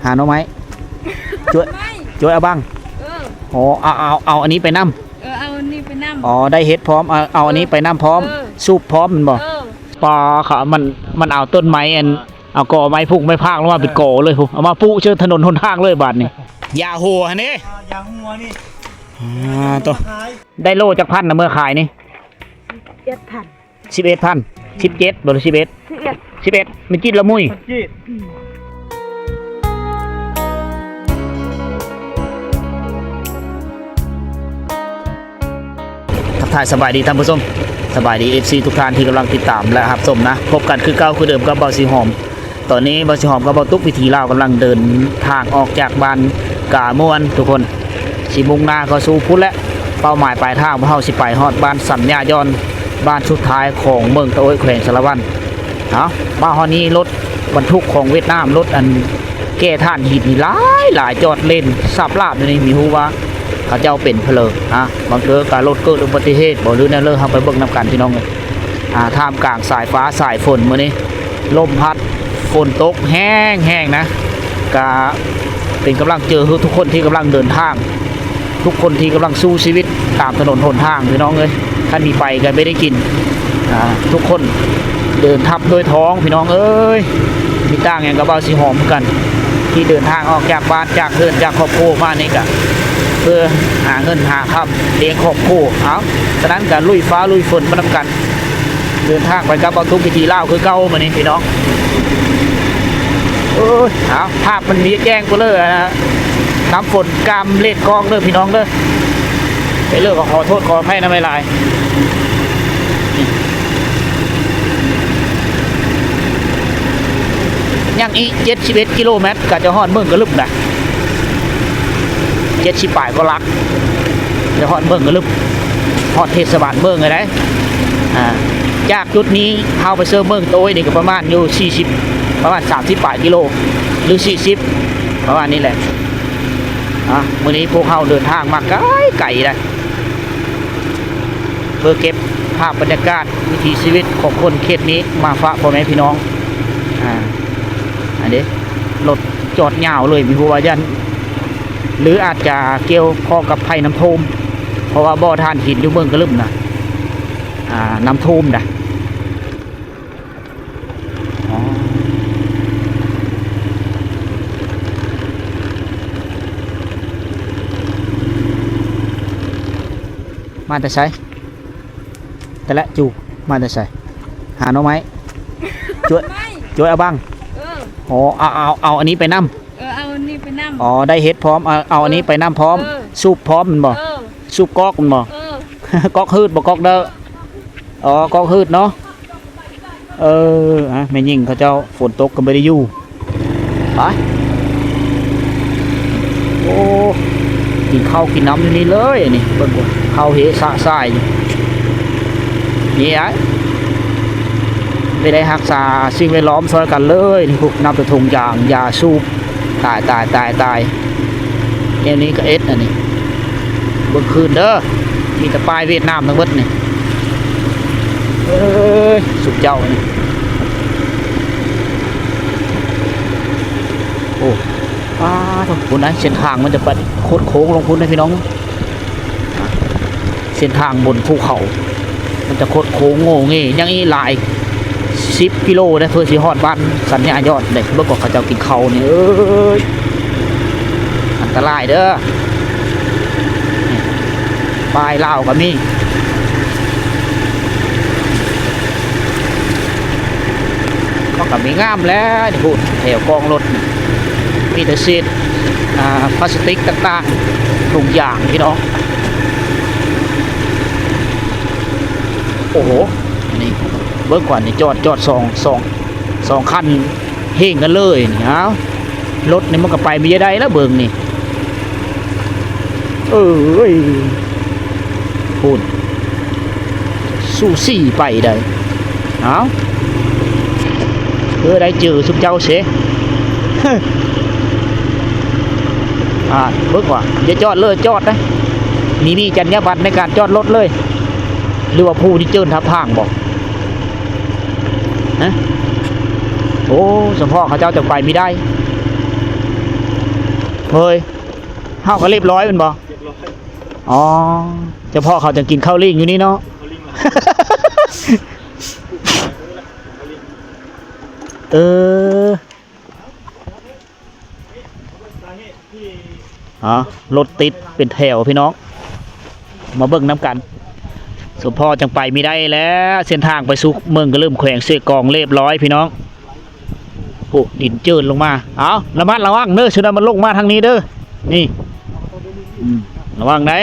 ຫາໜໍ່ໄມ້ ຈວຍ ໄມ້ ຈວຍເອົາບັງ ເອີ ອໍ ເອົາ ເອົາ ເອົາອັນນີ້ໄປນຳ ເອີ ເອົາອັນນີ້ໄປນຳ ອໍ ໄດ້ເຫັດພ້ອມ ເອົາ ເອົາອັນນີ້ໄປນຳພ້ອມ ເອີ ສູບພ້ອມແມ່ນບໍ່? ເອີ ປາ ເຂົາ ມັນ ມັນເອົາຕົ້ນໄມ້ ອັນ ເອົາກໍໄມ້ພຸ້ງໄມ້ພາກລົງມາເປັນກໍເລີຍພຸ້ນ ເອົາມາປູກເຊີຖະໜົນຫົນທາງເລີຍບາດນີ້ ຢາຫົວຫັ້ນເດ້ ຢາຫົວນີ້ ອ່າ ໂຕ ໄດ້ໂລຈັກພັນນະ ເມື່ອຂາຍນີ້? ສິບເອັດພັນ ສິບເອັດພັນ ສິບເຈັດບໍ່ ຫຼື ສິບເອັດ? ສິບເອັດ ສິບເອັດ ມັນຈີດລະມຸຍ ຈີດ ທັກທາຍສະບາຍດີທ່ານຜູ້ຊົມ ສະບາຍດີ ເອັຟຊີ ທຸກທ່ານທີ່ກຳລັງຕິດຕາມ ແລະ ຮັບຊົມນະ ພົບກັນຄືເກົ່າຄືເດີມກັບບ່າວສີຫອມ. ຕອນນີ້ບ່າວສີຫອມກັບບ່າວຕຸກວິຖີລາວກຳລັງເດີນທາງອອກຈາກບ້ານກາມ່ວນທຸກຄົນ ຊິມຸ່ງໜ້າເຂົ້າສູ່ພຸ້ນແຫຼະ ເປົ້າໝາຍປາຍທາງພວກເຮົາຊິໄປຮອດບ້ານສັນຍາຍ້ອນ ບ້ານສຸດທ້າຍຂອງເມືອງຕະໂອ້ຍ ແຂວງສາລະວັນ. ເອົາ ມາຮອດນີ້ລົດບັນທຸກຂອງຫວຽດນາມ ລົດອັນແກ່ຖ່ານຫີນນີ້ຫຼາຍໆ ຈອດເຫຼັ້ນສາບລາບຢູ່ນີ້ ມີຮູ້ວ່າເຂົາເຈົ້າເປັນເພີງ ອ່າ ບາງເທື່ອກໍລົດເກີດອຸບັດຕິເຫດບໍ່ ຫຼືແນວເລີ ເຮົາໄປເບິ່ງນຳກັນພີ່ນ້ອງເອີຍ. ອ່າ ທ່າມກາງສາຍຟ້າສາຍຝົນມື້ນີ້ ລົມພັດ ຝົນຕົກແຮງໆ ນະ ກະເປັນກຳລັງໃຈໃຫ້ທຸກຄົນທີ່ກຳລັງເດີນທາງ ທຸກຄົນທີ່ກຳລັງສູ້ຊີວິດຕາມຖະໜົນຫົນທາງພີ່ນ້ອງເອີຍ ຄັນມີໄປກໍບໍ່ໄດ້ກິນ ອ່າ ທຸກຄົນເດີນທັບໂດຍທ້ອງພີ່ນ້ອງເອີຍ. ມີຕ່າງຫຍັງກັບບ່າວສີຫອມຄືກັນ ທີ່ເດີນທາງອອກຈາກບ້ານຈາກເຮືອນຈາກຄອບຄົວມານີ້ກະເພື່ອຫາເງິນຫາຄຳລ້ຽງຄອບຄົວ ເອົາ ສະນັ້ນກະລຸຍຟ້າລຸຍຝົນໄປນຳກັນ. ເດີນທາງໄປກັບບ່າວຕຸກວິຖີລາວຄືເກົ່າມື້ນີ້ພີ່ນ້ອງ. ໂອ້ຍ ເອົາ ພາບມັນມີແຈ້ງກວ່າເລີຍ ນ້ຳຝົນກາມເລດກອງເດີພີ່ນ້ອງເດີ. ໄປເລີກກໍຂໍໂທດຂໍອະໄພນຳຫຼາຍໆ. ຍັງອີກເຈັດສິບເອັດກິໂລແມັດ ກໍຈະຮອດເມືອງກະລຶບນະ ເຈັດສິບປາຍກວ່າຫຼັກ ຈະຮອດເມືອງກະລຶບ ຮອດເທດສະບານເມືອງແລ້ວໃດ໋. ອ່າ ຈາກຈຸດນີ້ເຮົາໄປເຊີເມືອງໂຕຍນີ້ກໍປະມານຢູ່ສີ່ສິບ ປະມານສາມສິບປາຍກິໂລ ຫຼື ສີ່ສິບ ປະມານນີ້ແຫຼະ. ອ່າ ມື້ນີ້ພວກເຮົາເດີນທາງມາໄກໆ ໃດ໋ ເພື່ອເກັບພາບບັນຍາກາດວິຖີຊີວິດຂອງຄົນເຂດນີ້ມາຝາກພໍ່ແມ່ພີ່ນ້ອງ. ອ່າ ອັນເດ ລົດຈອດຍາວເລີຍ ມີຜູ້ວ່າຢ້ານ ຫຼືອາດຈະກ່ຽວຂ້ອງກັບໄພນ້ຳຖ້ວມ ເພາະວ່າບໍ່ທານເຫັນຢູ່ເມືອງກະລຶບນະ ອ່າ ນ້ຳຖ້ວມນະ. ອໍ ມາແຕ່ໃສ? ແຕ່ລະຈູ ມາແຕ່ໃສ? ຫາໜໍ່ໄມ້ ຈວຍ ໄມ້ ຈວຍເອົາບັງ ເອີ ອໍ ເອົາ ເອົາ ເອົາອັນນີ້ໄປນຳ ເອີ ເອົາອັນນີ້ໄປນຳ ອໍ ໄດ້ເຫັດພ້ອມ ເອົາ ເອົາອັນນີ້ໄປນຳພ້ອມ ເອີ ສູບພ້ອມແມ່ນບໍ່? ເອີ ສູບກອກແມ່ນບໍ່? ເອີ ກອກຮືດບໍ່ ກອກເດີ? ອໍ ກອກຮືດເນາະ. ເອີ ອ່ະ ແມ່ຍິງເຂົາເຈົ້າຝົນຕົກກໍບໍ່ໄດ້ຢູ່ ໄປ ໂອ້ ກິນເຂົ້າກິນນ້ຳຢູ່ນີ້ເລີຍນີ້ ເບິ່ງ ເຂົ້າເຮສະສາຍນີ້ ນີ້ໄອ້ ໄປໄດ້ຮັກສາສິ່ງແວດລ້ອມຊ່ອຍກັນເລີຍນີ້ ພວກນັບແຕ່ຖົງຢາງ ຢາສູບ ຕາຍ ຕາຍ ຕາຍ ຕາຍ ແນວນີ້ກໍເອັດອັນນີ້ ເບິ່ງຄືນເດີ ມີແຕ່ປ້າຍຫວຽດນາມທັງເບິດນີ້ ເອີຍ ສຸມເຈົ້ານີ້ ໂອ້ ປ້າໂທ້ ພຸ້ນນະ ເສັ້ນທາງມັນຈະໄປຄົດໂຄ້ງລົງພຸ້ນນະພີ່ນ້ອງ. ເສັ້ນທາງບົນພູເຂົາ ມັນຈະຄົດໂຄ້ງໂງ່ເງ່ ຍັງອີກຫຼາຍສິບກິໂລເດ້ ເພື່ອຊິຮອດບ້ານສັນຍາຍອດເດ້. ເບິ່ງວ່າເຂົາເຈົ້າກິນເຂົ້ານີ້ ເອີຍ ອັນຕະລາຍເດີ. ນີ້ ປ້າຍລາວກໍມີ. ມັນກໍມີງາມແຫຼະ ນີ້ພຸ້ນ ແຖວກອງລົດ ມີແຕ່ເສດ ອ່າ ພລາສຕິກຕ່າງໆ ທຸກຢ່າງພີ່ນ້ອງ. ໂອ້ໂຫ ນີ້ເບິ່ງກ່ອນນີ້ ຈອດ ຈອດສອງ ສອງ ສອງຄັນ ເຮງກັນເລີຍນີ້. ອ້າວ ລົດນີ້ມັນກໍໄປບໍ່ໄດ້ລະເບິ່ງນີ້ ເອີຍ ພຸ້ນ ສູສີໄປໄດ໋. ເອົ້າ ເອີ ໄດ້ເຈີຊຸມເຈົ້າເສ ອ່າ ເບິ່ງວ່າ ຢ່າຈອດເລີຍ ຈອດນະ ມີ ມີຈັນຍາບັນໃນການຈອດລົດເລີຍ ຫຼືວ່າຜູ້ທີ່ເຈີນທັບທາງບໍ? ຮະ ໂອ້ ສຳເພາະເຂົາເຈົ້າຈະໄປມີໄດ້ ເຮີ້ຍ ເຮົາກໍລຽບຮ້ອຍແມ່ນບໍ່? ລຽບຮ້ອຍ. ອໍ ສະເພາະເຂົາຈະກິນເຂົ້າລີ້ງຢູ່ນີ້ເນາະ. ເຂົ້າລີ້ງ ເອີ ອໍ ລົດຕິດເປັນແຖວພີ່ນ້ອງ ມາເບິ່ງນຳກັນ. ສົມພໍຈັ່ງໄປມີໄດ້ແລ້ວ ເສັ້ນທາງໄປສູ່ເມືອງກະລຶມ ແຂວງເຊກອງ ລຽບຮ້ອຍພີ່ນ້ອງ. ໂອ້ ດິນເຈີນລົງມາ. ເອົາ ລະມັດລະວັງເດີ ຊຸມນັ້ນມັນລົງມາທາງນີ້ເດີ ນີ້ ອືມ ລະວັງໄດ໋.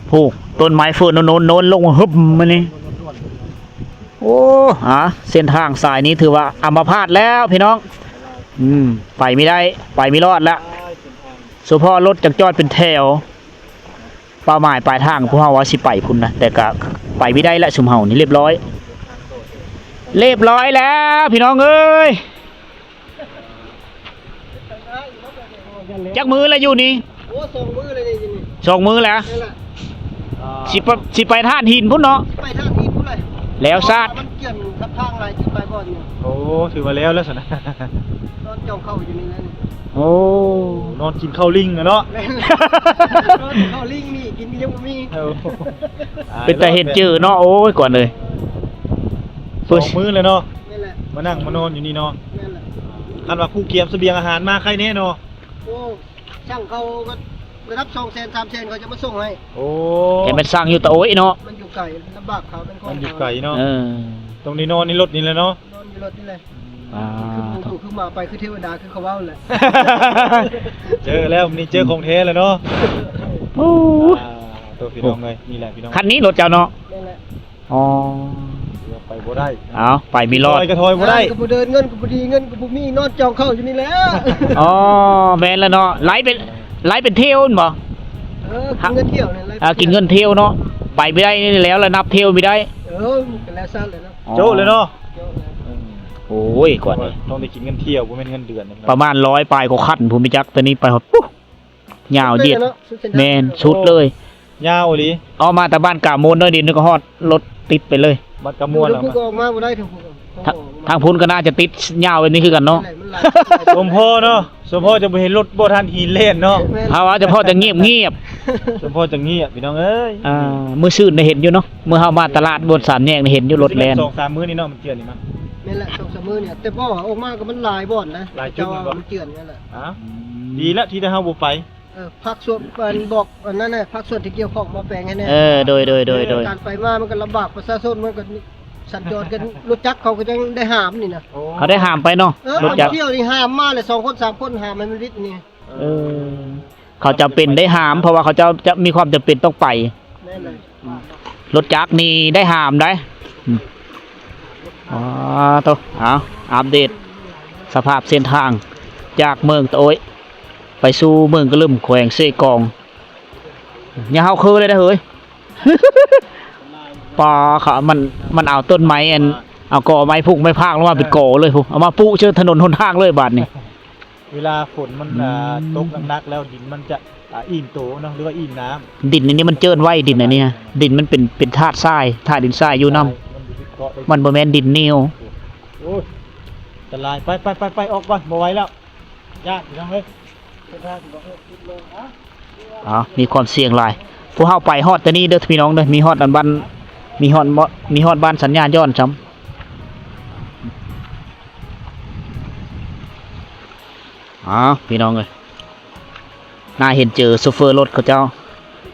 ໂອ້ ຕົ້ນໄມ້ເຟີໂນນໆ ໂນນລົງມາຫຶບມານີ້. ໂອ້ ອາ ເສັ້ນທາງສາຍນີ້ຖືວ່າອຳມະພາດແລ້ວພີ່ນ້ອງ. ອືມ ໄປມີໄດ້ ໄປມີລອດລະ ສະເພາະລົດຈັກຈອດເປັນແຖວ. ເປົ້າໝາຍປາຍທາງພວກເຮົາວ່າຊິໄປພຸ້ນນະ ແຕ່ກະໄປມີໄດ້ລະ ຊຸມເຮົານີ້ລຽບຮ້ອຍ ລຽບຮ້ອຍແລ້ວພີ່ນ້ອງເອີຍ. ຈັກມື້ລະຢູ່ນີ້? ໂອ້ ສອງມື້ລະນີ້ ຢູ່ນີ້ ສອງມື້ລະ. ນັ້ນລະ ຊິໄປ ຊິໄປທາດຫີນພຸ້ນເນາະ ຊິໄປທາດຫີນພຸ້ນລະ. ແລ້ວຊາດ ມັນເຈື່ອນທັບທາງຫຼາຍຈຸດຫຼາຍບ່ອນຢູ່. ໂອ້ ຖືວ່າແລ້ວລະຊັ້ນນະ ນອນຈອງເຂົ້າຢູ່ນີ້ແຫຼະ. ໂອ້ ນອນກິນເຂົ້າລີ້ງລະເນາະ. ແມ່ນ ນອນກິນເຂົ້າລີ້ງນີ້ ກິນອີ່ຫຍັງບໍ່ມີ. ໂອ້ ເປັນຕາເຫັນເຈີເນາະ. ໂອ້ຍ ກ່ອນເອີຍ ສອງມື້ແລ້ວເນາະ. ແມ່ນແຫຼະ ມານັ່ງມານອນຢູ່ນີ້ເນາະ. ແມ່ນແຫຼະ ຄັນວ່າຜູ້ກຽມສະບຽງອາຫານມາໄຄແນ່ເນາະ. ໂອ້ ສັ່ງເຂົາກໍລະດັບສອງແສນ ສາມແສນ ເຂົາຈະມາສົ່ງໃຫ້. ໂອ້ ແຕ່ແມ່ນສັ່ງຢູ່ຕະໂອ້ຍເນາະ ມັນຢູ່ໄກ ລຳບາກເຂົາ ມັນຢູ່ໄກເນາະ. ເອີ ຕ້ອງໄດ້ນອນໃນລົດນີ້ແຫຼະເນາະ. ນອນຢູ່ລົດນີ້ແຫຼະ. ອາ ຄືໝູ່ຄືໝາໄປ ຄືເທວະດາ ຄືເຂົາເວົ້າແຫຼະ. ເຈີແລ້ວ ມື້ນີ້ເຈີຂອງແທ້ແລ້ວເນາະ. ໂອ້ ໂຕພີ່ນ້ອງເອີຍ ນີ້ແຫຼະພີ່ນ້ອງ ຄັນນີ້ລົດເຈົ້າເນາະ. ແມ່ນແຫຼະ. ອໍ ໄປບໍ່ໄດ້ ເອົາ ໄປມີລອດ ຖອຍກໍຖອຍບໍ່ໄດ້ ກໍບໍ່ເດີນ ເງິນກໍບໍ່ດີ ເງິນກໍບໍ່ມີ ນອນຈອງເຂົ້າຢູ່ນີ້ແຫຼະ. ອໍ ແມ່ນລະເນາະ ໄລ່ເປັນ ໄລ່ເປັນຖ້ຽວແມ່ນບໍ່? ເອີ ກິນເງິນຖ້ຽວນີ້ແຫຼະ. ເອີ ກິນເງິນຖ້ຽວເນາະ ໄປບໍ່ໄດ້ນີ້ແລ້ວ ລະນັບຖ້ຽວບໍ່ໄດ້. ເອີ ກໍແລ້ວຊັ້ນແຫຼະເນາະ. ໂຈະເລີຍເນາະ. ໂອ້ຍ ກ່ອນເລີຍ ຕ້ອງໄດ້ກິນເງິນຖ້ຽວ ບໍ່ແມ່ນເງິນເດືອນ. ປະມານຮ້ອຍປາຍກວ່າຄັນພຸ້ນ ມີຈັກ ແຕ່ນີ້ໄປຮອດ ຍາວຢຽດ. ສຸດເສັ້ນທາງ ແມ່ນ ສຸດເລີຍ ຍາວອີ່ຫຼີ. ອອກມາແຕ່ບ້ານກາໂມນໜ້ອຍດຽວນີ້ກໍຮອດ ລົດຕິດໄປເລີຍ. ບ້ານກາໂມນ ທາງພຸ້ນກໍອອກມາບໍ່ໄດ້ ທາງພຸ້ນກໍ ທາງພຸ້ນກໍໜ້າຈະຕິດຍາວແບບນີ້ຄືກັນເນາະ. ສົມພໍເນາະ ສົມພໍຈະບໍ່ເຫັນລົດບໍ່ທາດຫີນແລ່ນເນາະ. ເຮົາວ່າສະເພາະຈະງຽບໆ ສົມພໍຈະງຽບພີ່ນ້ອງເອີຍ. ອ່າ ມື້ຊືນໄດ້ເຫັນຢູ່ເນາະ ມື້ເຮົາມາຕະຫຼາດບ່ອນສາມແຍກໄດ້ເຫັນຢູ່ລົດແລ່ນ. ສອງສາມມື້ນີ້ເນາະ ມັນເຈື່ອນນີ້ມາ. ແມ່ນແຫຼະ ສອງສາມມື້ນີ້ ແຕ່ບໍ່ອອກມາກໍມັນຫຼາຍບ່ອນນະ ຫຼາຍຈຸດ ມັນເຈື່ອນນັ້ນແຫຼະ. ອ່າ ອືມ ດີແລ້ວທີ່ໄດ້ເຮົາບໍ່ໄປ. ເອີ ພາກສ່ວນ ອັນ ບອກອັນນັ້ນນະ ພາກສ່ວນທີ່ກ່ຽວຂ້ອງມາແປງໃຫ້ແນ່. ເອີ ໂດຍໆໆໆ ການໄປມາມັນກໍລຳບາກ ປະຊາຊົນມັນກໍສັນຈອນກັນ ລົດຈັກເຂົາກໍຍັງໄດ້ຫ້າມນີ້ນະ. ໂອ້ ເຂົາໄດ້ຫ້າມໄປເນາະ. ເອີ ລົດຈັກ ທ່ຽວນີ້ຫ້າມມາແລ້ວ ສອງຄົນສາມຄົນຫ້າມໃຫ້ມັນວິດນີ້. ເອີ ເອີ ເຂົາຈຳເປັນໄດ້ຫ້າມ ເພາະວ່າເຂົາເຈົ້າຈະມີຄວາມຈຳເປັນຕ້ອງໄປ. ແມ່ນເລີຍ ລົດຈັກນີ້ໄດ້ຫ້າມໄດ໋. ອືມ ອໍ ໂຕ ເອົາ ອັບເດດສະພາບເສັ້ນທາງຈາກເມືອງຕະໂອ້ຍ ໄປສູ່ເມືອງກະລຶມ ແຂວງເຊກອງ. ຍາວຄືເລີຍເດີເຮີ້ຍ ປາ ເຂົາ ມັນ ມັນເອົາຕົ້ນໄມ້ ອັນ ເອົາກໍໄມ້ພຸກໄມ້ພາກລົງມາເປັນກໍເລີຍພຸ້ນ ເອົາມາປຸເຊີຖະໜົນຫົນທາງເລີຍບາດນີ້. ເວລາຝົນມັນ ອືມ ອ່າ ຕົກໜັກໆແລ້ວ ດິນມັນຈະ ອ່າ ອີ່ມໂຕເນາະ ຫຼືວ່າອີ່ມນ້ຳ. ດິນອັນນີ້ມັນເຈີນໄວ ດິນອັນນີ້ ດິນມັນເປັນ ເປັນທາດຊາຍ ທາດດິນຊາຍຢູ່ນຳ. ມັນບໍ່ ມັນບໍ່ແມ່ນດິນໜຽວ. ໂອ້ຍ ອັນຕະລາຍ ໄປໆໆ ອອກກ່ອນ ບໍ່ໄຫວແລ້ວ ຢ້ານພີ່ນ້ອງເອີຍ. ເອີ ມີຄວາມສ່ຽງຫຼາຍ. ພວກເຮົາໄປຮອດແຕ່ນີ້ເດີພີ່ນ້ອງເດີ ມີຮອດອັນບ້ານ ມີຮອດ ມີຮອດບ້ານສັນຍາຍ້ອນຊ້ຳ. ອ້າວ ພີ່ນ້ອງເອີຍ ໜ້າເຫັນເຈີໂຊເຟີລົດເຂົາເຈົ້າ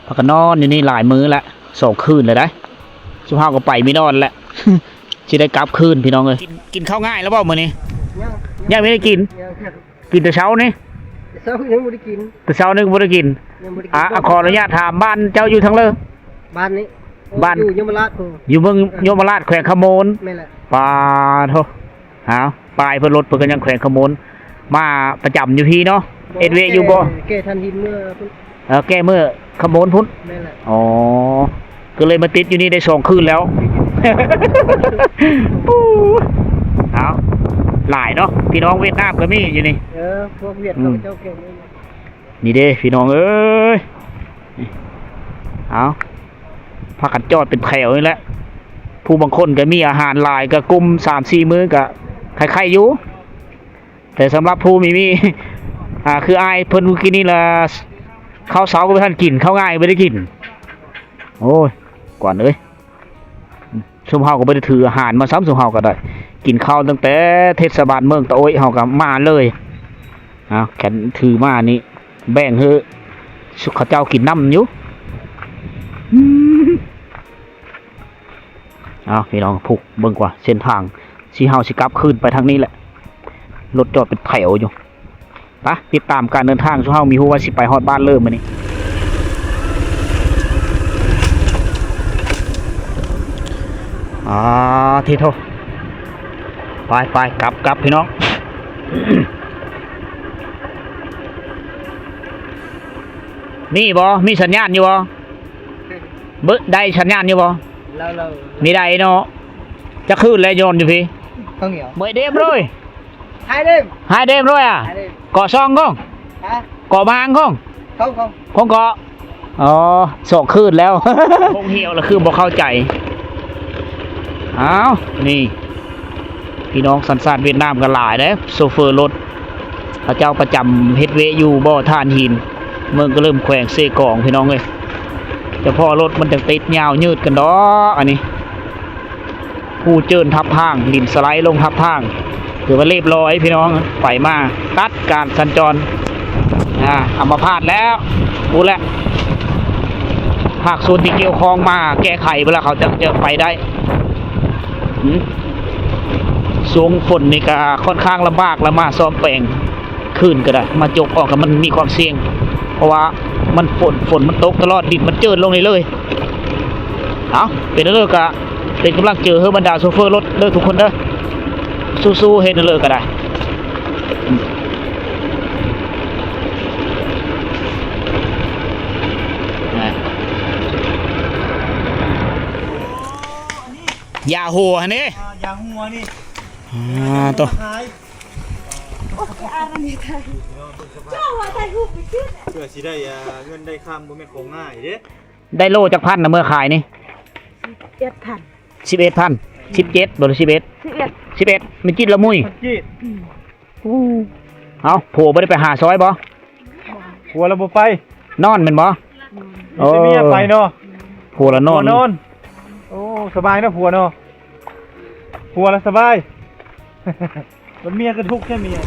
ພາກັນນອນຢູ່ນີ້ຫຼາຍມື້ແລ້ວ ສອງຄືນແລ້ວໃດ໋. ຊຸມເຮົາກໍໄປມີນອນແລ້ວ ຊິໄດ້ກັບຄືນພີ່ນ້ອງເອີຍ. ກິນ ກິນເຂົ້າງາຍແລ້ວບໍ່ມື້ນີ້? ຍັງ ຍັງບໍ່ໄດ້ກິນ. ຍັງ ກິນແຕ່ເຊົ້ານີ້? ແຕ່ເຊົ້າຍັງບໍ່ໄດ້ກິນ. ແຕ່ເຊົ້ານີ້ບໍ່ໄດ້ກິນ. ຍັງບໍ່ໄດ້ກິນ. ອ່າ ຂໍອະນຸຍາດຖາມ ບ້ານເຈົ້າຢູ່ທາງໃດ? ບ້ານນີ້ ບ້ານ ຢູ່ຍົມມະລາດພຸ້ນ. ຢູ່ເມືອງຍົມມະລາດ ແຂວງຄຳມ່ວນ. ແມ່ນແຫຼະ. ປາໂທ ອ້າວ ປ້າຍເພິ່ນ ລົດເພິ່ນກໍຍັງແຂວງຄຳມ່ວນ ມາປະຈຳຢູ່ພີ້ເນາະ. ເຮັດວຽກຢູ່ບໍ່? ແກ່ ແກ່ຖານຫີນເມືອພຸ້ນ. ເອີ ແກ່ເມືອຄຳມ່ວນພຸ້ນ. ແມ່ນແຫຼະ. ອໍ ກໍເລີຍມາຕິດຢູ່ນີ້ໄດ້ສອງຄືນແລ້ວ. ອ້າວ ຫຼາຍເນາະ ພີ່ນ້ອງຫວຽດນາມກໍມີຢູ່ນີ້. ເອີ ພວກຫວຽດເຂົາເຈົ້າແກ່. ນີ້ເດ້ພີ່ນ້ອງເອີຍ ເອົາ ພາກັນຈອດເປັນແຖວນີ້ແຫຼະ. ຜູ້ບາງຄົນກໍມີອາຫານຫຼາຍ ກໍກຸມສາມສີ່ມື້ກໍໄຄໆຢູ່ ແຕ່ສຳລັບຜູ້ມີ ມີ ອ່າ ຄືອ້າຍເພິ່ນມື້ກີ້ນີ້ລະ ເຂົ້າເຊົ້າກໍບໍ່ທັນກິນ ເຂົ້າງາຍກໍບໍ່ໄດ້ກິນ. ໂອ້ຍ ກວນເອີຍ ຊຸມເຮົາກໍບໍ່ໄດ້ຖືອາຫານມາຊ້ຳ ຊຸມເຮົາກໍໄດ້ກິນເຂົ້າຕັ້ງແຕ່ເທດສະບານເມືອງຕະໂອ້ຍ ເຮົາກໍມາເລີຍ. ເອົາ ແຂນຖືມານີ້ແບ່ງໃຫ້ເຂົາເຈົ້າກິນນຳຢູ່. ເອົາ ພີ່ນ້ອງ ພຸກເບິ່ງກວ່າເສັ້ນທາງ ຊິ ເຮົາຊິກັບຄືນໄປທາງນີ້ແຫຼະ ລົດຈອດເປັນແຖວຢູ່. ໄປ ຕິດຕາມການເດີນທາງ ຊຸມເຮົາມີຮູ້ວ່າຊິໄປຮອດບ້ານເລີມື້ນີ້. ອາ ທິໂທ ໄປໆ ກັບໆ ພີ່ນ້ອງ. ມີບໍ່? ມີສັນຍານຢູ່ບໍ່? ເບິ່ງ ໄດ້ສັນຍານຢູ່ບໍ່? ເລີຍໆ ມີໄດ້ເນາະ. ຈັກຄືນແລ້ວນອນຢູ່ພີ້? ຂ້າວໜຽວ ເມື່ອຍເດບເລີຍ. ຫາຍເດມ ຫາຍເດມເລີຍອະ. ຫາຍເດມ ເກາະຊ່ອງຄົງ ຮະ ເກາະມາງຄົງ ຄົງ ຄົງ ຄົງເກາະ. ອໍ ສອງຄືນແລ້ວ ຄົງຫ່ຽວລະຄືບໍ່ເຂົ້າໃຈ. ອ້າວ ນີ້ ພີ່ນ້ອງສັນຊາດຫວຽດນາມກໍຫຼາຍເດ້ ໂຊເຟີລົດ ເຂົາເຈົ້າປະຈຳເຮັດວຽກຢູ່ບໍ່ຖ່ານຫີນ ເມືອງກະເລີມ ແຂວງເຊກອງ ພີ່ນ້ອງເອີຍ. ຈະພໍລົດມັນຈັ່ງຕິດຍາວຍືດກັນດອກ ອັນນີ້ ພູເຈີນທັບທາງ ດິນສະໄລລົງທັບທາງ ຖືວ່າລຽບຮ້ອຍພີ່ນ້ອງ. ໄປມາຕັດການສັນຈອນ ອາ ອຳມະພາດແລ້ວ ພຸ້ນແຫຼະ ພາກສ່ວນທີ່ກ່ຽວຂ້ອງມາແກ້ໄຂເວລາເຂົາຈະ ຈະໄປໄດ້. ຊ່ວງຝົນນີ້ກະຂ້ອນຂ້າງລຳບາກ ລະມາສ້ອມແປງຄືນກໍໄດ້ ມາຈົກອອກ ກະມັນມີຄວາມສ່ຽງ ເພາະວ່າມັນ ຝົນ ຝົນມັນຕົກຕະຫຼອດ ດິນມັນເຈີນລົງນີ້ເລີຍ. ເອົາ ເປັນແນວໃດກະເປັນກຳລັງໃຈໃຫ້ບັນດາໂຊເຟີລົດເດີທຸກຄົນເດີ ສູ້ໆ ເຮັດແນວໃດກະໄດ້. ຢາຫົວຫັ້ນເດ້ ຢາຫົວນີ້ ອ່າ ໂຕ ຂາຍ ໂອ້ຍ ອັນນີ້ໄທ ເຈົ້າວ່າໄທຮູບໄປຊື້ ເພື່ອຊິໄດ້ ອ່າ ເງິນໄດ້ຄຳ ບໍ່ແມ່ນຂອງງ່າຍເດ້. ໄດ້ໂລຈັກພັນນະ ເມື່ອຂາຍນີ້? ສິບເອັດພັນ ສິບເອັດພັນ ສິບເຈັດບໍ່ ຫຼື ສິບເອັດ? ສິບເອັດ ສິບເອັດ ມັນຈິດລະມຸຍ ມັນຈິດ ອືມ ໂອ້ ເອົ້າ ຜົວບໍ່ໄດ້ໄປຫາຊອຍບໍ່? ຜົວລະບໍ່ໄປ ນອນແມ່ນບໍ່? ນອນ ມີແຕ່ເມຍໄປເນາະ ໂອ້ ຜົວລະນອນ ຜົວນອນ ໂອ້ ສະບາຍເນາະຜົວເນາະ ຜົວລະສະບາຍ. ບັດເມຍຄືທຸກແທ້ເມຍ.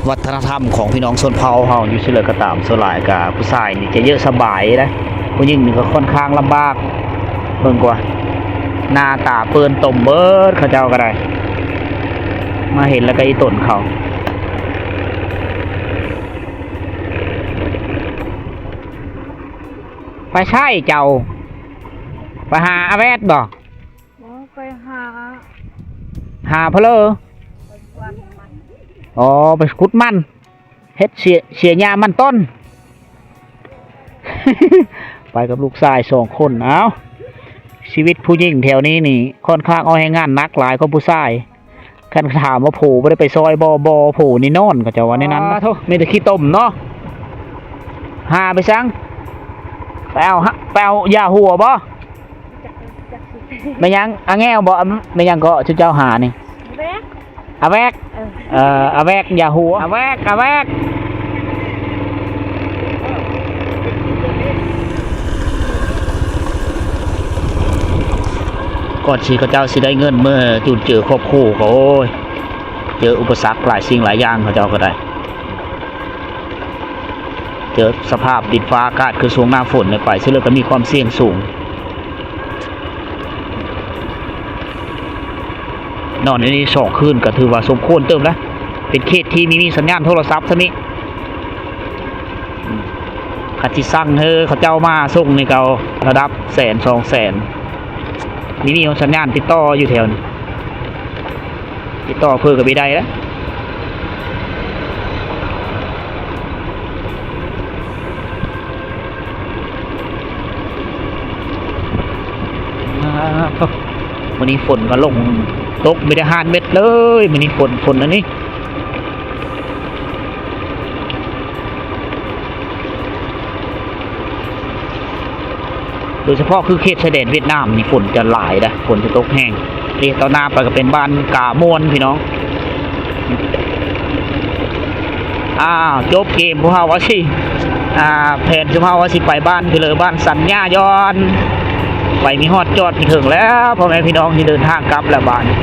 ວັດທະນະທຳຂອງພີ່ນ້ອງຊົນເຜົ່າເຮົາຢູ່ຊິເລີກະຕາມ ສ່ວນຫຼາຍກະຜູ້ຊາຍນີ້ຈະເຍາະສະບາຍເດ້ ຜູ້ຍິງນີ້ກໍຂ້ອນຂ້າງລຳບາກ. ເບິ່ງກວ່າ ໜ້າຕາເປື້ອນຕົມເບີດ ເຂົາເຈົ້າກໍໄດ້ ມາເຫັນແລ້ວກໍອີ່ຕົນເຂົາ. ໄປໃສເຈົ້າ? ໄປຫາອາແວດບໍ່? ບໍ່ ໄປຫາ ຫາເຜາເລີ ໄປກວາດມັນ ອໍ ໄປຂຸດມັນ ເຮັດເສຍ ເສຍຫຍ້າມັນຕົ້ນ ໄປກັບລູກຊາຍສອງຄົນ. ເອົ້າ ຊີວິດຜູ້ຍິງແຖວນີ້ນີ້ ຂ້ອນຂ້າງເອົາແຮງງານໜັກຫຼາຍກວ່າຜູ້ຊາຍ. ຄັນຖາມວ່າໂພບໍ່ໄດ້ໄປຊ່ອຍບໍ່? ບໍ່ ໂພນີ້ນອນ ເຂົາເຈົ້າວ່າແນວນັ້ນນະ. ໂທ້ ມີແຕ່ຂີ້ຕົມເນາະ. ຫາໄປສັງ? ໄປເອົາ ໄປເອົາຢາຫົວບໍ່? ແມ່ນຫຍັງ? ອາແງວບໍ່? ແມ່ນຫຍັງເກາະ ຊຸມເຈົ້າຫານີ້? ອາແວກ ເອີ ອາແວກ ຢາຫົວ ອາແວກ ອາແວກ. ກ່ອນທີ່ເຂົາເຈົ້າຊິໄດ້ເງິນເມືອຈຸນເຈືອຄອບຄົວກໍ ໂອ້ຍ ເຈີອຸປະສັກຫຼາຍສິ່ງຫຼາຍຢ່າງ ເຂົາເຈົ້າກໍໄດ້ ເຈີສະພາບດິນຟ້າອາກາດຄືຊ່ວງໜ້າຝົນນີ້ ໄປຊິເລີກະມີຄວາມສ່ຽງສູງ. ນອນຢູ່ນີ້ສອງຄືນກໍຖືວ່າສົມຄວນເຕີບແລ້ວ ເປັນເຂດທີ່ມີ ມີສັນຍານໂທລະສັບຊຳນີ້. ອືມ ຄັນຊິສັ່ງໃຫ້ເຂົາເຈົ້າມາສົ່ງນີ້ກໍເອົາລະດັບແສນສອງແສນ ມີ ມີສັນຍານຕິດຕໍ່ຢູ່ແຖວນີ້ ຕິດຕໍ່ເພີ່ມກໍບໍ່ໄດ້ແລ້ວ. ອ່າ ໂທ້ ມື້ນີ້ຝົນກໍລົງຕົກ ມີແຕ່ຫານເມັດເລີຍ ມື້ນີ້ຝົນ ຝົນອັນນີ້. ໂດຍສະເພາະຄືເຂດຊາຍແດນຫວຽດນາມນີ້ ຝົນຈະຫຼາຍເດ້ ຝົນຈະຕົກແຮງ. ເອ ຕໍ່ໜ້າໄປກໍເປັນບ້ານກາມ່ວນ ພີ່ນ້ອງ. ອ້າວ ຈົບເກມ ພວກເຮົາວ່າຊິ ອ່າ ແຜນຊຸມເຮົາວ່າຊິໄປບ້ານຄືເລີ ບ້ານສັນຍາຍ້ອນ ໄປມີຮອດຈອດມີເຖິງແລ້ວ ພໍ່ແມ່ພີ່ນ້ອງທີ່ເດີນທາງກັບແລ້ວບາດນີ້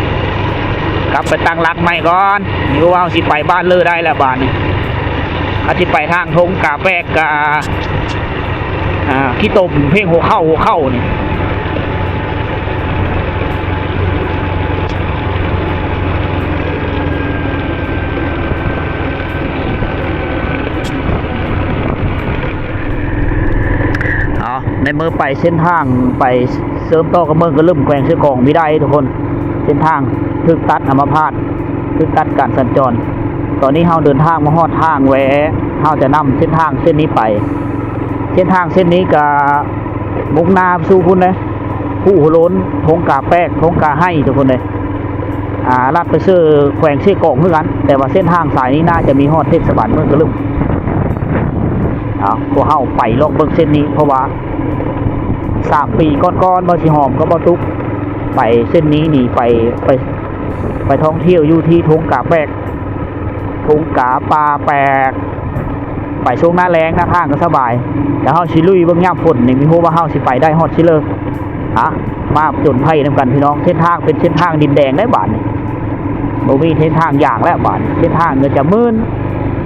ກັບໄປຕັ້ງຫຼັກໃໝ່ກ່ອນ ນີ້ພວກເຮົາຊິໄປບ້ານເລີໄດ້ແລ້ວບາດນີ້ ເຮົາຊິໄປທາງທົ່ງກາແປກກະ ອ່າ ຂີ້ຕົມເພງຫົວເຂົ້າ ຫົວເຂົ້ານີ້ ເອົາ ໃນເມື່ອໄປເສັ້ນທາງໄປເສີມຕໍ່ກັບເມືອງກະລຶມ ແຂວງເຊກອງ ມີໄດ໋ທຸກຄົນ ເສັ້ນທາງຖືກຕັດອຳມະພາດ ຖືກຕັດການສັນຈອນ. ຕອນນີ້ເຮົາເດີນທາງມາຮອດທາງແວ ເຮົາຈະນຳເສັ້ນທາງເສັ້ນນີ້ໄປ. ເສັ້ນທາງເສັ້ນນີ້ກະມຸ່ງໜ້າສູ່ພຸ້ນເດ້ ພູຫົວໂລ້ນ ທົ່ງກາແປກ ທົ່ງກາໄຮ່ ທຸກຄົນເດ້. ອ່າ ລັດໄປເຊີແຂວງເຊກອງຄືກັນ ແຕ່ວ່າເສັ້ນທາງສາຍນີ້ໜ້າຈະມີຮອດເທດສະບານເມືອງກະລຶມ. ເອົາ ພວກເຮົາໄປລອກເບິ່ງເສັ້ນນີ້ ເພາະວ່າສາມປີກ່ອນໆ ບ່າວສີຫອມກັບບ່າວຕຸກໄປເສັ້ນນີ້ນີ້ ໄປ ໄປ ໄປທ່ອງທ່ຽວຢູ່ທີ່ທົ່ງກາແປກ ທົ່ງກາປ່າແປກ ໄປຊ່ວງໜ້າແລ້ງ ໜ້າທາງກໍສະບາຍ ແລ້ວເຮົາຊິລຸຍເບິ່ງຍາມຝົນນີ້ ບໍ່ຮູ້ວ່າເຮົາຊິໄປໄດ້ຮອດຊິເລີ. ຫາ ມາຜະຈົນໄພນຳກັນພີ່ນ້ອງ ເສັ້ນທາງເປັນເສັ້ນທາງດິນແດງໄດ໋ບາດນີ້ ບໍ່ມີເສັ້ນທາງຢາງແລ້ວບາດນີ້ ເສັ້ນທາງກໍຈະມື່ນ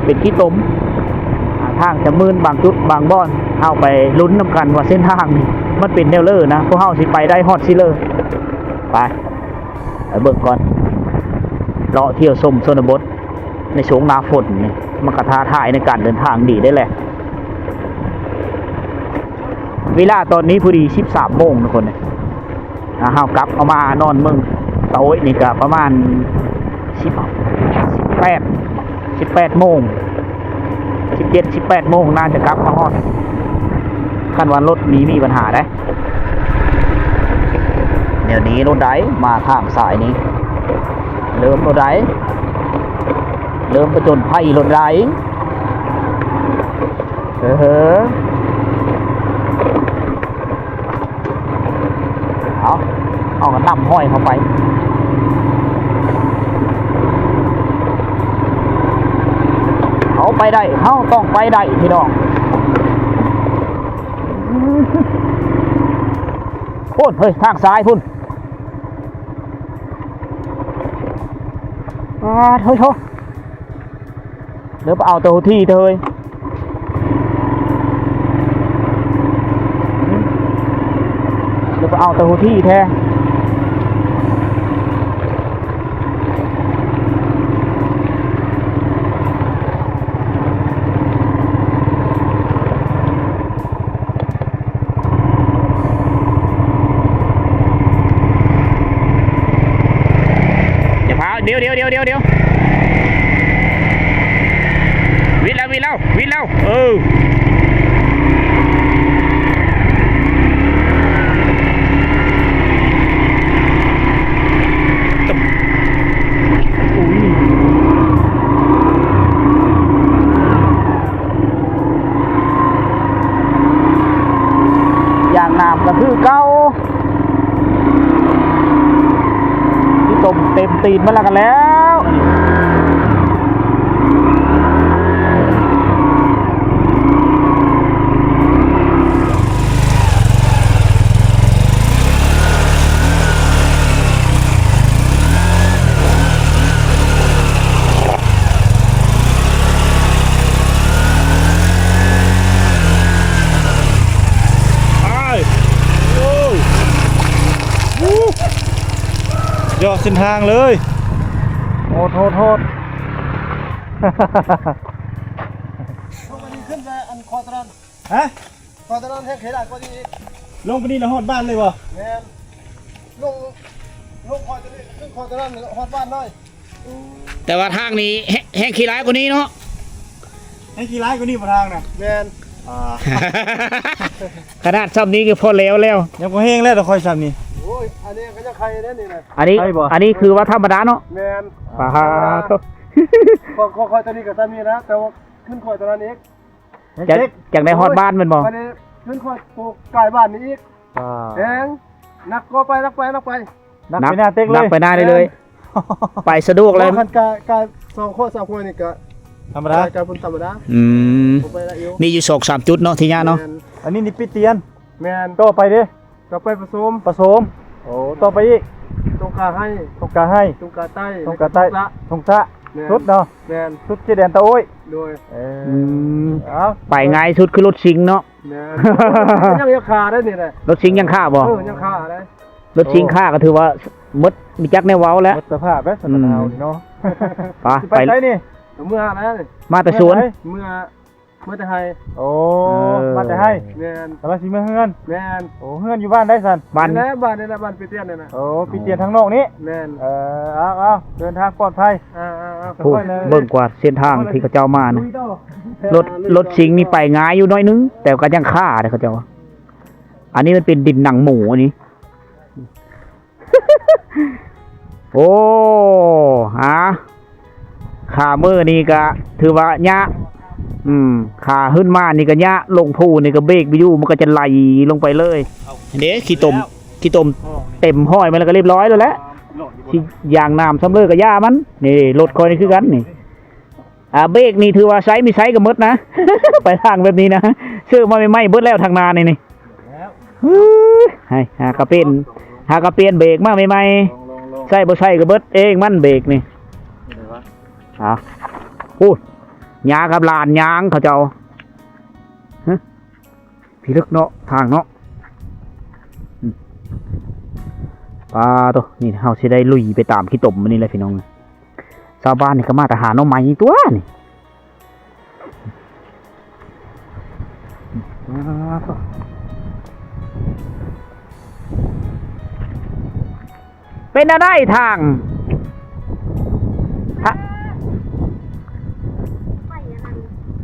ເປັນຂີ້ຕົມ ທາງຈະມື່ນບາງຈຸດບາງບ່ອນ ເຮົາໄປລຸ້ນນຳກັນວ່າເສັ້ນທາງນີ້ມັນເປັນແນວເລີນະ ພວກເຮົາຊິໄປໄດ້ຮອດຊິເລີ. ໄປ ໄປເບິ່ງກ່ອນ ເລາະທ່ຽວຊົມຊົນນະບົດໃນຊ່ວງໜ້າຝົນນີ້ ມັນກໍທ້າທາຍໃນການເດີນທາງດີໄດ້ແຫຼະ. ເວລາຕອນນີ້ພໍດີສິບສາມໂມງທຸກຄົນ ອ່າ ເຮົາກັບເອົາມານອນເມືອງຕາໂອ້ຍນີ້ກະປະມານສິບ ສິບແປດ ສິບແປດໂມງ ສິບເຈັດ ສິບແປດໂມງ ໜ້າຈະກັບມາຮອດ ຄັນວ່າລົດນີ້ມີບັນຫາໄດ໋. ແນວນີ້ໂລດໃດ໋ ມາທາງສາຍນີ້ ເລີ່ມໂລດໃດ໋ ເລີ່ມຜະຈົນໄພໂລດໃດ໋. ເອີ ເອົາ ເຮົາກໍນຳຫ້ອຍເຂົ້າໄປ ເຮົາໄປໄດ້ ເຮົາຕ້ອງໄປໄດ້ພີ່ນ້ອງ. ພຸ້ນ ເຮີ້ຍ ທາງຊ້າຍພຸ້ນ ປາດ ເຮີ້ຍ ໂທ້ ເດີໄປເອົາແຕ່ຫົວທີເທີຍ ເດີໄປເອົາແຕ່ຫົວທີແທ້. ຢ່າພາວ ດຽວ ດຽວ ດຽວ ດຽວ ດຽວ ວິດແລ້ວ ວິດແລ້ວ ວິດແລ້ວ ເອີ. ຢາງໜາມກໍຄືເກົ່າ ຂີ້ຕົມເຕັມຕີນມາແລ້ວ ກັນແລ້ວ. ໄປ ໂອ້ ຍອດເສັ້ນທາງເລີຍ ໂຫດ ໂຫດ ໂຫດ. ລົງໄປນີ້ຂຶ້ນໄປອັນຄອຕະລອນ ຮະ? ຄອຕະລອນແຮງເຂດຫຼາຍກວ່ານີ້ອີກ ລົງໄປນີ້ລະຮອດບ້ານເລີຍບໍ່? ແມ່ນ ລົງ ລົງຄອຕະລອນ ຂຶ້ນຄອຕະລອນຮອດບ້ານເລີຍ. ແຕ່ວ່າທາງນີ້ແຮງ ແຮງຂີ່ຫຼາຍກວ່ານີ້ເນາະ ແຮງຂີ່ຫຼາຍກວ່ານີ້ບໍ່ທາງນະ? ແມ່ນ ອ່າ ຂະໜາດຊ່ຳນີ້ກໍພໍແລ້ວແລ້ວ ຍັງບໍ່ແຮງແລ້ວດອກຂ້ອຍຊ່ຳນີ້. ໂອ້ຍ ອັນນີ້ກໍຍັງໄຄແດ່ນີ້ນະ ອັນນີ້ ໄຄບໍ່? ອັນນີ້ຄືວ່າທຳມະດາເນາະ. ແມ່ນ ປາດໂທ້ ຂອງ ຂອງຂ້ອຍຕົວນີ້ກໍຊ່ຳນີ້ແຫຼະ ແຕ່ວ່າຂຶ້ນຂ້ອຍຕົວນັ້ນອີກ ຈັກ ຈັກໄດ້ຮອດບ້ານແມ່ນບໍ່? ໂອ້ຍ ອັນນີ້ຂຶ້ນຂ້ອຍໂຕກາຍບ້ານນີ້ອີກ ອ່າ ແຮງ ໜັກກໍໄປ ໜັກໄປ ໜັກໄປ ໜັກ ໜັກໄປໜ້າເຕັກເລີຍ ໜັກໄປໜ້າໄດ້ເລີຍ ແມ່ນ ໄປສະດວກເລີຍ ຄັນກາຍ ກາຍສອງຂ້ອຍສາມຂ້ອຍນີ້ກະ ທຳມະດາ ໄປກັບຄົນທຳມະດາ. ອືມ ບໍ່ໄປລະຢູ່ ມີຢູ່ສອງສາມຈຸດເນາະທີ່ຍາກເນາະ. ແມ່ນ ອັນນີ້ນີ້ປິດຕຽນ. ແມ່ນ ຕໍ່ໄປເດ້? ຕໍ່ໄປປະສົມ ປະສົມ. ໂອ້ ຕໍ່ໄປອີກ ຕົງກາໄຮ ຕົງກາໄຮ ຕົງກາໃຕ້ ຕົງກາໃຕ້ ຕົງສະ ຕົງສະ. ແມ່ນ ສຸດເນາະ. ແມ່ນ ສຸດເຂດແດນຕາໂອ້ຍ. ໂດຍ ເອີ ອືມ ເອົາ ໄປງ່າຍສຸດຄືລົດຊິງເນາະ. ແມ່ນ ຍັງ ຍັງຄາໄດ້ນີ້ແຫຼະ ລົດຊິງຍັງຄາບໍ່? ເອີ ຍັງຄາໄດ້. ລົດຊິງຄາກໍຖືວ່າໝົດ ມີຈັກແນວເວົ້າແລ້ວ ໝົດສະພາບແລ້ວ ອືມ ເຮົານີ້ເນາະ. ໄປ ຊິໄປ ໄປ ໃສນີ້? ເມືອຫັ້ນແຫຼະ ມາແຕ່ສວນ ເມືອໃສ? ເມືອ ເມືອແຕ່ໄຮ່. ໂອ້ ເອີ ມາແຕ່ໄຮ່. ແມ່ນ ກຳລັງຊິເມືອເຮືອນ. ແມ່ນ ໂອ້ ເຮືອນຢູ່ບ້ານໃດຊັ້ນ? ບ້ານນີ້ແຫຼະ ບ້ານນີ້ແຫຼະ ບ້ານປີຕຽນນີ້ນະ. ໂອ້ ປີຕຽນທາງນອກນີ້. ແມ່ນ ເອີ ເອົາ ເອົາ ເດີນທາງປອດໄພ. ເອົາ ເອົາ ເອົາ ໂອ້ ເບິ່ງກວ່າເສັ້ນທາງທີ່ເຂົາເຈົ້າມານະ ລົດ ລົດຊິງນີ້ໄປງ່າຍຢູ່ໜ້ອຍໜຶ່ງ ແຕ່ກໍຍັງຄາເດ້ເຂົາເຈົ້າວ່າ. ອັນນີ້ມັນເປັນດິນໜັງໝູອັນນີ້. ໂອ້ ຫາ ຂາເມືອນີ້ກະຖືວ່າຍາກ. ອືມ ຂາຂຶ້ນມານີ້ກະຍາກ ລົງພູນີ້ກະເບກບໍ່ຢູ່ ມັນກະຈະໄຫຼລົງໄປເລີຍ. ເດ້ ຂີ້ຕົມ ຂີ້ຕົມເຕັມຫ້ອຍມາແລ້ວກະລຽບຮ້ອຍແລ້ວແຫຼະ. ຊິຢາງນ້ຳຊຳເລີກະຢ່າມັນ. ນີ້ລົດຂ້ອຍນີ້ຄືກັນນີ້. ອ່າ ເບກນີ້ຖືວ່າໃຊ້ມີໃຊ້ກໍໝົດນະ ໄປທາງແບບນີ້ນະ. ຊື້ມາໃໝ່ໆເບິດແລ້ວທາງໜ້ານີ້ນີ້. ເຮີ້ຍ ໃຫ້ຫາກະປ່ຽນ ຫາກະປ່ຽນເບກມາໃໝ່ໆ. ໃຊ້ບໍ່ໃຊ້ກໍເບິດເອງມັນເບກນີ້. ເອົາ ໂອ້ ຍາກັບຫຼານຍາງເຂົາເຈົ້າ. ຮະ ພິລຶກເນາະ ທາງເນາະ. ອືມ ປາໂຕ ນີ້ເຮົາຊິໄດ້ລຸຍໄປຕາມຂີ້ຕົມມື້ນີ້ແຫຼະພີ່ນ້ອງ. ຊາວບ້ານນີ້ກໍມາແຕ່ຫາໜໍ່ໄມ້ຕົວະນີ້. ເປັນແນວໃດທາງ?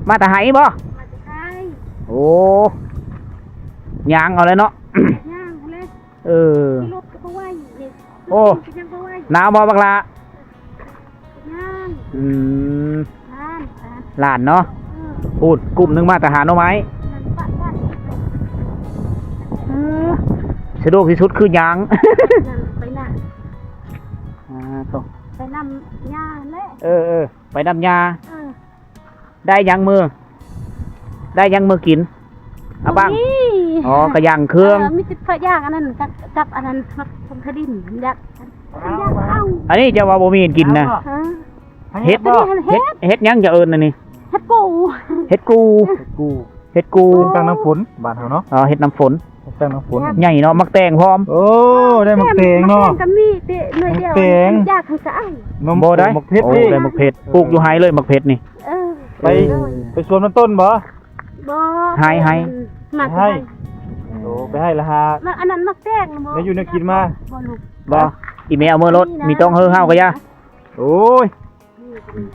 ມາແຕ່ໄຫບໍ່? ມາແຕ່ໄຫ. ໂອ້ ຍ່າງເອົາແລ້ວເນາະ. ຍ່າງເອົາແລ້ວ. ເອີ ຂີ່ລົດກໍບໍ່ໄຫວນີ້. ໂອ້ ຍັງບໍ່ໄຫວ. ໜາວບໍ່ບັກຫຼ້າ? ຍ່າງ. ອືມ ຫຼານ ຫຼານເນາະ. ເອີ ພຸ້ນ ກຸ່ມໜຶ່ງມາແຕ່ຫາໜໍ່ໄມ້. ເອີ ສະດວກທີ່ສຸດຄືຍ່າງ. ຍ່າງໄປນະ. ອ່າ ໂຕ ໄປນຳຍ່າແຫຼະ. ເອີ ເອີ ໄປນຳຍ່າ. ເອີ ໄດ້ຫຍັງມື້ ໄດ້ຫຍັງມື້ກິນ? ເອົາບ້າງ. ບໍ່ມີ. ອໍ ກະຢ່າງເຄື່ອງ. ເອີ ມີແຕ່ພະຢາກອັນນັ້ນກັບ ກັບອັນນັ້ນ ໝາກຜົງທະດິນ ຢາກ ຢາກເອົາ. ອັນນີ້ເຈົ້າວ່າບໍ່ມີກິນນະ. ຮະ? ເຫັດບໍ່? ເຫັດ ເຫັດຫຍັງຈະເອີ້ນອັນນີ້? ເຫັດກູ່. ເຫັດກູ່ ເຫັດກູ່ ເຫັດກູ່. ຕັ້ງນ້ຳຝົນບ້ານເຮົາເນາະ. ອໍ ເຫັດນ້ຳຝົນ. ແຊງນ້ຳຝົນ ໃຫຍ່ເນາະ. ໝາກແຕງພ້ອມ. ໂອ້ ໄດ້ໝາກແຕງເນາະ. ໝາກແຕງກໍມີແຕ່ໜ່ວຍດຽວ. ໝາກແຕງ ຢາກໃຫ້ກະໄອ້. ບໍ່ໄດ້. ໂອ້ ໄດ້ໝາກເຜັດ. ໂອ້ ໄດ້ໝາກເຜັດ ປູກຢູ່ໄຮ່ເລີຍໝາກເຜັດນີ້. ເອີ ໄປ ເອີ ໄປສວນມັນຕົ້ນບໍ່? ບໍ່ ໄຮ່ ໄຮ່ ໝາກໄຮ່. ໂອ້ ໄປໄຮ່ລະຫາ ມາ ອັນນັ້ນໝາກແຕງບໍ່ ໄດ້ຢູ່ແນວກິນມາ. ບໍ່ລູກ ບໍ່. ອີແມ່ເອົາເມືອໂລດ ມີຕ້ອງເຮີເຮົາກະຢ່າ. ໂອ້ຍ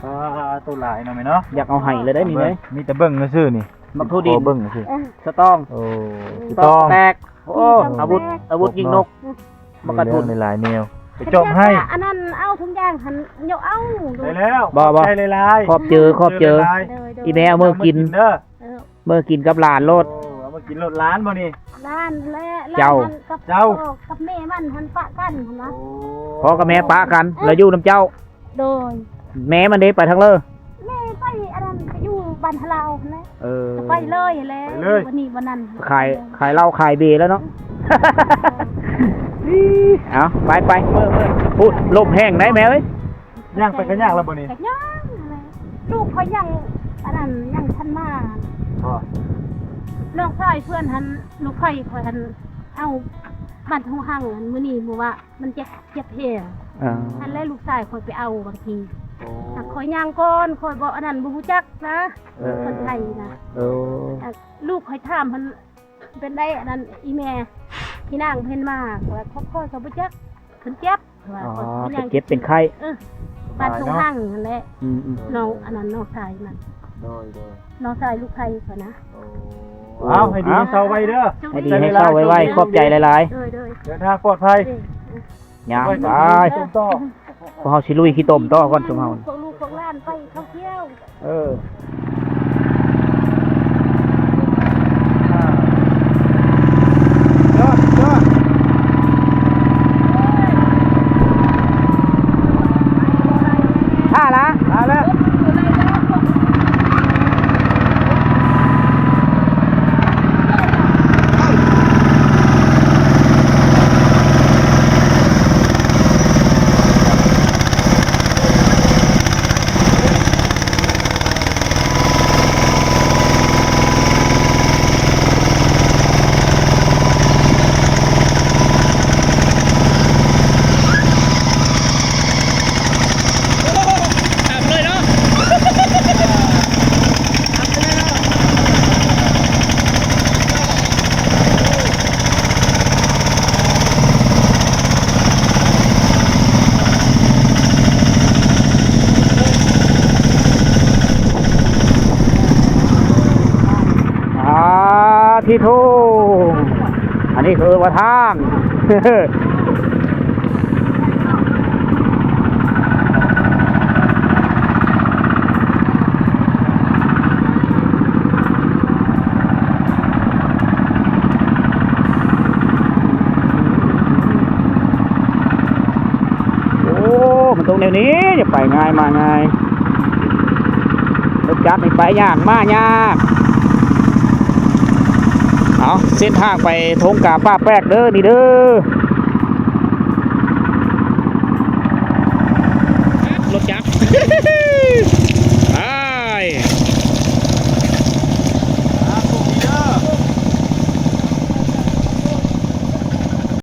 ອ່າ ໂຕຫຼາຍເນາະແມ່ເນາະ. ຢາກເອົາໄຫ້ເລີຍໄດ໋ນີ້ເດ້. ມີແຕ່ເບິ່ງຊື່ໆນີ້ ໝາກຖົ່ວດິນ ເບິ່ງຊື່ໆ. ເອີ ສະຕອງ. ໂອ້ ສະຕອງ ຕອກແຕກ. ໂອ້ ອາວຸດ ອາວຸດຍິງນົກ. ໝາກກະທຸນ ຫຼາຍໆແນວ ໄປຈອບໃຫ້. ອັນນັ້ນເອົາທຸກຢ່າງຫັ້ນ ຍົກເອົາ. ໄດ້ແລ້ວ ບໍ່ ບໍ່ ຂອບໃຈຫຼາຍໆ. ຂອບເຈີ ຂອບເຈີ. ອີແມ່ເອົາເມືອກິນເດີ. ເອີ ເມືອກິນກັບຫຼານໂລດ. ໂອ້ ເອົາມາກິນໂລດ. ຫຼານບໍ່ນີ້? ຫຼານແຫຼະ. ເຈົ້າ ເຈົ້າ ກັບແມ່ມັນຫັ້ນປະກັນຫັ້ນນະ. ພໍ່ກັບແມ່ປະກັນ ລະຢູ່ນຳເຈົ້າ. ໂດຍ. ແມ່ມັນເດ ໄປທາງເລີ? ແມ່ໄປອັນນັ້ນ ໄປຢູ່ບ້ານຮະລາວຫັ້ນແຫຼະ. ເອີ ໄປເລີຍແຫຼະ. ໄປເລີຍ ຢູ່ບ້ານນີ້ບ້ານນັ້ນ. ຂາຍ ຂາຍເຫຼົ້າຂາຍເບແລ້ວເນາະ. ເອົາ ໄປ ໄປ ເມືອ ເມືອ. ພຸ້ນ ລົມແຮງໄດ໋ແມ່ເອີຍ. ຍ່າງໄປກະຍາກແລ້ວບໍ່ນີ້? ກະຍ່າງຫັ້ນແຫຼະ. ລູກຂ້ອຍຍັງ ອັນນັ້ນ ຍັງທັນມາ. ບໍ່ ນ້ອງຊາຍເພື່ອນຫັ້ນ ລູກໄຟຂ້ອຍຫັ້ນ ເອົາ ບັດຫົງຫັງຫັ້ນ ມື້ນີ້ ມື້ວາ ມັນເຈັບ ເຈັບແຮງ. ອ່າ ຫັ້ນແຫຼະ ລູກຊາຍຂ້ອຍໄປເອົາບາງທີ. ໂອ້ ຫາກຂ້ອຍຍ່າງກ່ອນ ຂ້ອຍບໍ່ ອັນນັ້ນ ບໍ່ຮູ້ຈັກນະ. ເອີ ຄົນໄທນະ. ເອີ ລູກຂ້ອຍຖາມຫັ້ນ ເປັນໄດ ອັນນັ້ນ ອີແມ່ ອີນາງເພິ່ນມາ ຂ້ອຍ ຂ້ອຍກໍບໍ່ຈັກ ເພິ່ນເຈັບ. ອໍ ເປັນເຈັບເປັນໄຂ້. ເອີ ບ້ານທົ່ງຫັງຫັ້ນແຫຼະ. ອືມໆ ນ້ອງ ອັນນັ້ນ ນ້ອງຊາຍມັນ. ໂດຍໆ ນ້ອງຊາຍລູກໄພຂ້ອຍນະ. ໂອ້ ເອົາ ໃຫ້ດີໃຫ້ເຊົາໄວເດີ. ໃຫ້ດີໃຫ້ເຊົາໄວໆ. ຂອບໃຈຫຼາຍໆ. ໂດຍໆ ເດີນທາງປອດໄພ. ຍ່າງໄປ ໄປ ພວກເຮົາຊິລຸຍຂີ້ຕົມຕໍ່ກ່ອນ ຊຸມເຮົາ. ພວກລູກພວກຫຼານໄປທ່ອງທ່ຽວ. ເອີ ຍອດ ຍອດ. ຖ້າລະ ຖ້າລະ. ທີ່ໂທ ອັນນີ້ເຂົາເອີ້ນວ່າທາງ. ໂອ້ ມັນຕ້ອງແນວນີ້ ຈະໄປງ່າຍມາງ່າຍ. ລົດຈັກນີ້ໄປຍາກມາຍາກ. ເອົາ ເສັ້ນທາງໄປທົ່ງກາປ່າແປກເດີ ນີ້ເດີ.